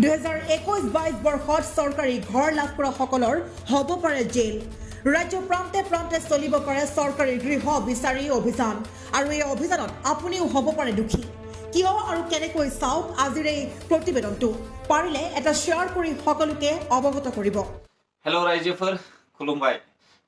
2021-22 বৰ্ষত চৰকাৰী ঘৰ লাভ কৰা সকলৰ হ'ব পাৰে জেল। ৰাজ্য প্ৰান্তে প্ৰান্তে চলিব পাৰে চৰকাৰী গৃহ বিচাৰি অভিযান আৰু এই অভিযানত আপুনিও হ'ব পাৰে দুখী। কিয় আৰু কেনেকৈ চাওক আজিৰ এই প্ৰতিবেদনটো পাৰিলে এটা শ্বেয়াৰ কৰি সকলোকে অৱগত কৰিব। हेलो रायजोफोर खुलुमबाय।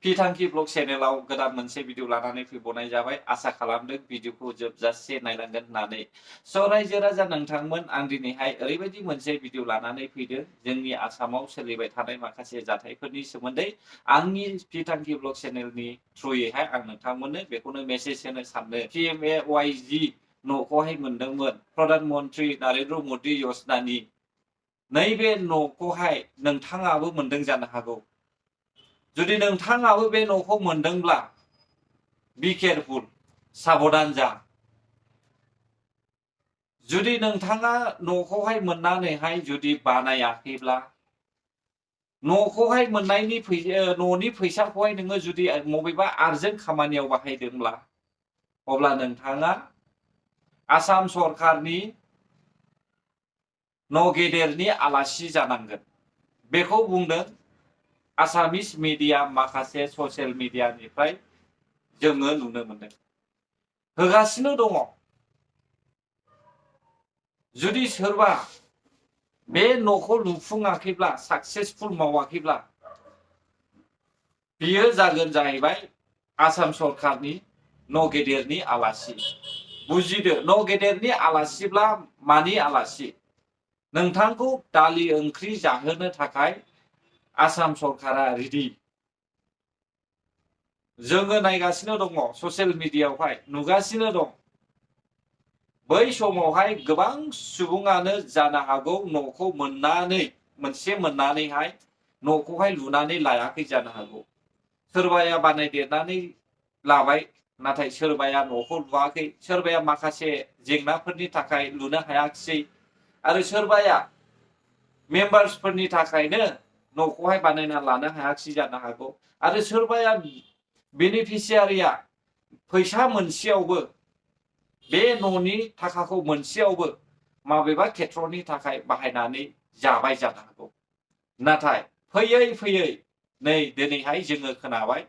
फिथांखि ब्लग चेनेलाव गोदान मोनसे भिडिअ लानानै फैबावनाय जाबाय। आसा खालामदों भिडिअखौ जोबजासे नायलांगोन होननानै। स' रायजो राजा नोंथांमोन, आं दिनैहाय ओरैबायदि मोनसे भिडिअ लानानै फैदों जोंनि आसामाव सोलिबाय थानाय माखासे जाथायफोरनि सोमोन्दै आंनि फिथांखि ब्लग चेनेलनि थ्रुयैहाय आं नोंथांमोननो बेखौनो मेसेज होनो सानदों। PMAYG न'खौहाय मोनदोंमोन प्रधान मन्त्रि नरेन्द्र मदि योजनानि नैबे न'खौहाय नोंथाङाबो मोनदों जानो हागौ। जुदि नोंथाङाबो बे न'खौ मोनदोंब्ला बि केयारफुल, साबधान जा। जुदि नोंथाङा न'खौहाय मोननानैहाय जुदि बानायाखैब्ला, न'खौहाय मोननायनि न'नि फैसाखौहाय नोङो जुदि बबेबा आर्जेन्ट खामानियाव बाहायदोंब्ला, अब्ला नोंथाङा आसाम सरकारनि न' गेदेरनि आलासि जानांगोन। बेखौ बुंदों आसामिस मिडिया, माखासे ससियेल मिडियानिफ्राय जोङो नुनो मोनदों, होगासिनो दङ। जुदि सोरबा बे न'खौ लुफुङाखैब्ला, साक्सेसफुल मावाखैब्ला, बियो जागोन जाहैबाय आसाम सरकारनि न' गेदेरनि आलासि। बुजिदो, न' गेदेरनि आलासिब्ला मानि आलासि? नोंथांखौ दालि ओंख्रि जाहोनो थाखाय आसाम सरकारा रेडि। जोङो नायगासिनो दङ, ससियेल मिडियायावहाय नुगासिनो दं। बै समावहाय गोबां सुबुङानो जानो हागौ न'खौ मोननानैहाय न'खौहाय लुनानै लायाखै जानो हागौ। सोरबाया बानायदेरनानै लाबाय, नाथाय सोरबाया न'खौ लुवाखै। सोरबाया माखासे जेंनाफोरनि थाखाय लुनो हायाखिसै, आरो सोरबाया मेम्बार्सफोरनि थाखायनो न'खौहाय बानायना लानो हायाखिसै जानो हागौ। आरो सोरबाया बेनिफिसियारिया फैसा मोनसेयावबो, बे न'नि थाखाखौ मोनसेयावबो माबेबा खेथ्र'नि थाखाय बाहायनानै जाबाय जानो हागौ। नाथाय फैयै फैयै नै दिनैहाय जोङो खोनाबाय,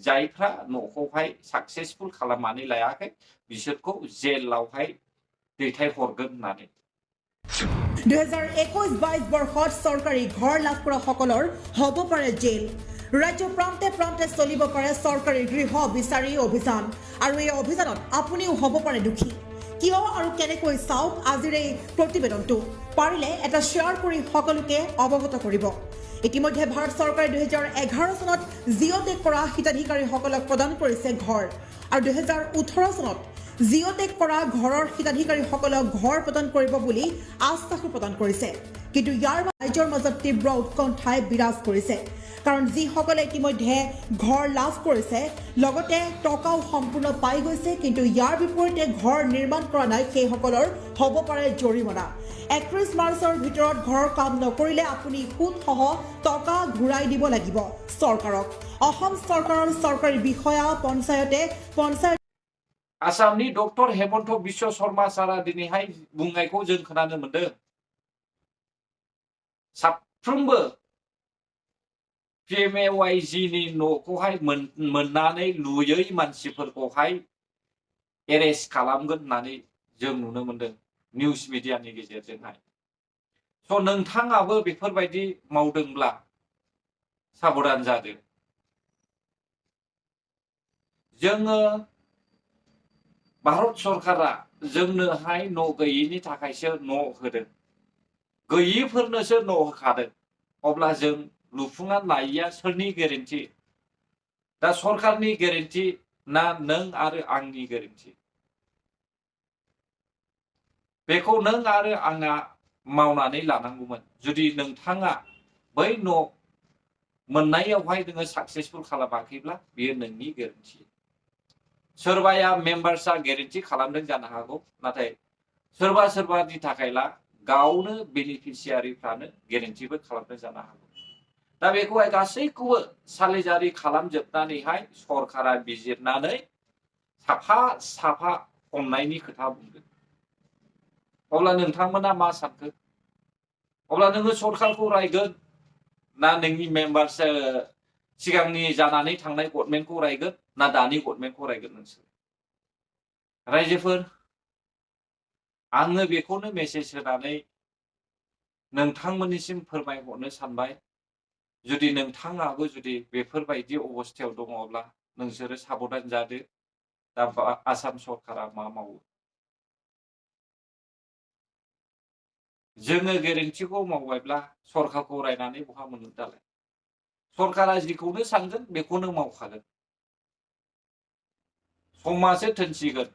जायफ्रा न'खौहाय साक्सेसफुल खालामनानै लायाखै बिसोरखौ जेलावहाय दैथायहरगोन होननानै। 2021-22 বৰ্ষত চৰকাৰী ঘৰ লাভ কৰা সকলৰ হ'ব পাৰে জেল। ৰাজ্য প্ৰান্তে প্ৰান্তে চলিব পাৰে চৰকাৰী গৃহ বিচাৰি অভিযান আৰু এই অভিযানত আপুনিও হ'ব পাৰে দুখী। কিয় আৰু কেনেকৈ চাওক আজিৰ এই প্ৰতিবেদনটো পাৰিলে এটা শ্বেয়াৰ কৰি সকলোকে অৱগত কৰিব। ইতিমধ্যে ভাৰত চৰকাৰে 2011 চনত জিঅ' টেগ কৰা হিতাধিকাৰীসকলক প্ৰদান কৰিছে ঘৰ, আৰু 2018 চনত জিঅ' টেগ কৰা ঘৰৰ হিতাধিকাৰীসকলক ঘৰ প্ৰদান কৰিব বুলি আশ্বাসো প্ৰদান কৰিছে। কিন্তু ইয়াৰ ৰাজ্যৰ মাজত তীব্ৰ উৎকণ্ঠাই বিৰাজ কৰিছে, কাৰণ যিসকলে ইতিমধ্যে ঘৰ লাভ কৰিছে, লগতে টকাও সম্পূৰ্ণ পাই গৈছে, কিন্তু ইয়াৰ বিপৰীতে ঘৰ নিৰ্মাণ কৰা নাই, সেইসকলৰ হ'ব পাৰে জৰিমনা। 31 মাৰ্চৰ ভিতৰত ঘৰৰ কাম নকৰিলে আপুনি সুদসহ টকা ঘূৰাই দিব লাগিব চৰকাৰক। অসম চৰকাৰৰ চৰকাৰী বিষয়া পঞ্চায়ত आसामनि डक्टर हेमन्त बिश्व शर्मा सारा दिनैहाय बुंनायखौ जों खोनानो मोनदों। साफ्रोमबो PMAYG नि न'खौहाय मोननानै लुयै मानसिफोरखौहाय एरेस्ट खालामगोन होननानै जों नुनो मोनदों निउस मिडियानि गेजेरजोंहाय। स' नोंथाङाबो बेफोरबायदि मावदोंब्ला साबधान जादो। जोङो भारत सरकारा जोंनोहाय न' गैयैनि थाखायसो न' होदों, गैयैफोरनोसो न' होखादों। अब्ला जों लुफुंना लायैया सोरनि गेरेन्टि? दा सरकारनि गेरेन्टि ना नों आरो आंनि गेरेन्टि? बेखौ नों आरो आंहा मावनानै लानांगौमोन। जुदि नोंथाङा बै न' मोननायावहाय नोङो साक्सेसफुल खालामाखैब्ला बेयो नोंनि गेरेन्टि। सोरबाया मेम्बार्सआ गेरेन्टि खालामदों जानो हागौ, नाथाय सोरबा सोरबानि थाखायला गावनो बेनिफिसियारिफ्रानो गेरेन्टिबो खालामदों जानो हागौ। दा बेखौहाय गासैखौबो सालिजारि खालामजोबनानैहाय सरकारा बिजिरनानै साफा साफा हमनायनि खोथा बुंदों। अब्ला नोंथांमोना मा सानखो? अब्ला नोङो सरकारखौ रायगोन ना नोंनि मेम्बार्स सिगांनि जानानै थांनाय गभर्नमेन्टखौ रायगोन ना दानि गभर्नमेन्टखौ रायगोन नोंसोर रायजोफोर आङो बेखौनो मेसेज होनानै नोंथांमोननिसिम फोरमायहरनो सानबाय जुदि नोंथाङाबो जुदि बेफोरबायदि अबस्थायाव दङब्ला नोंसोरो साबधान जादो दा आसाम सरकारा मा मावो जोङो गेरेन्टिखौ मावबायब्ला सरकारखौ रायनानै बहा मोनगोन दालाय सरकारा जिखौनो सानगोन बेखौनो मावखागोन समासो थोनसिगोन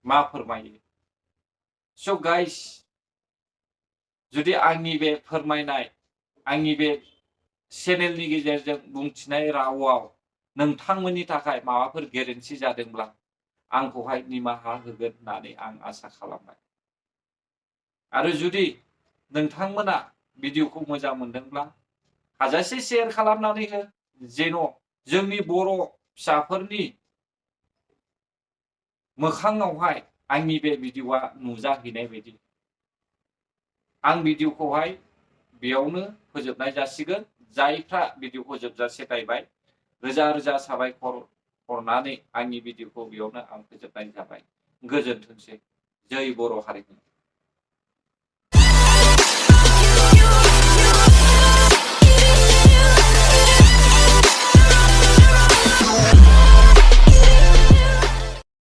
मा फोरमायो स' गाइस जुदि आंनि बे फोरमायनाय आंनि बे चेनेलनि गेजेरजों बुंथिनाय रावाव नोंथांमोननि थाखाय माबाफोर गेरेन्टि जादोंब्ला आंखौहाय निमाहा होगोन होननानै आं आसा खालामबाय आरो जुदि नोंथांमोना भिडिअखौ मोजां मोनदोंब्ला हाजासे शेयार खालामनानै हो जेन' जोंनि बर' फिसाफोरनि मोखाङावहाय आंनि बे भिडिअआ नुजाहैनाय बायदि आं भिडिअखौहाय बेयावनो फोजोबनाय जासिगोन जायफ्रा भिडिअखौ जोबजासे नायबाय रोजा रोजा साबायखर हरनानै आंनि भिडिअखौ बेयावनो आं फोजोबनाय जाबाय गोजोनथोंसै जय बर' हारिनि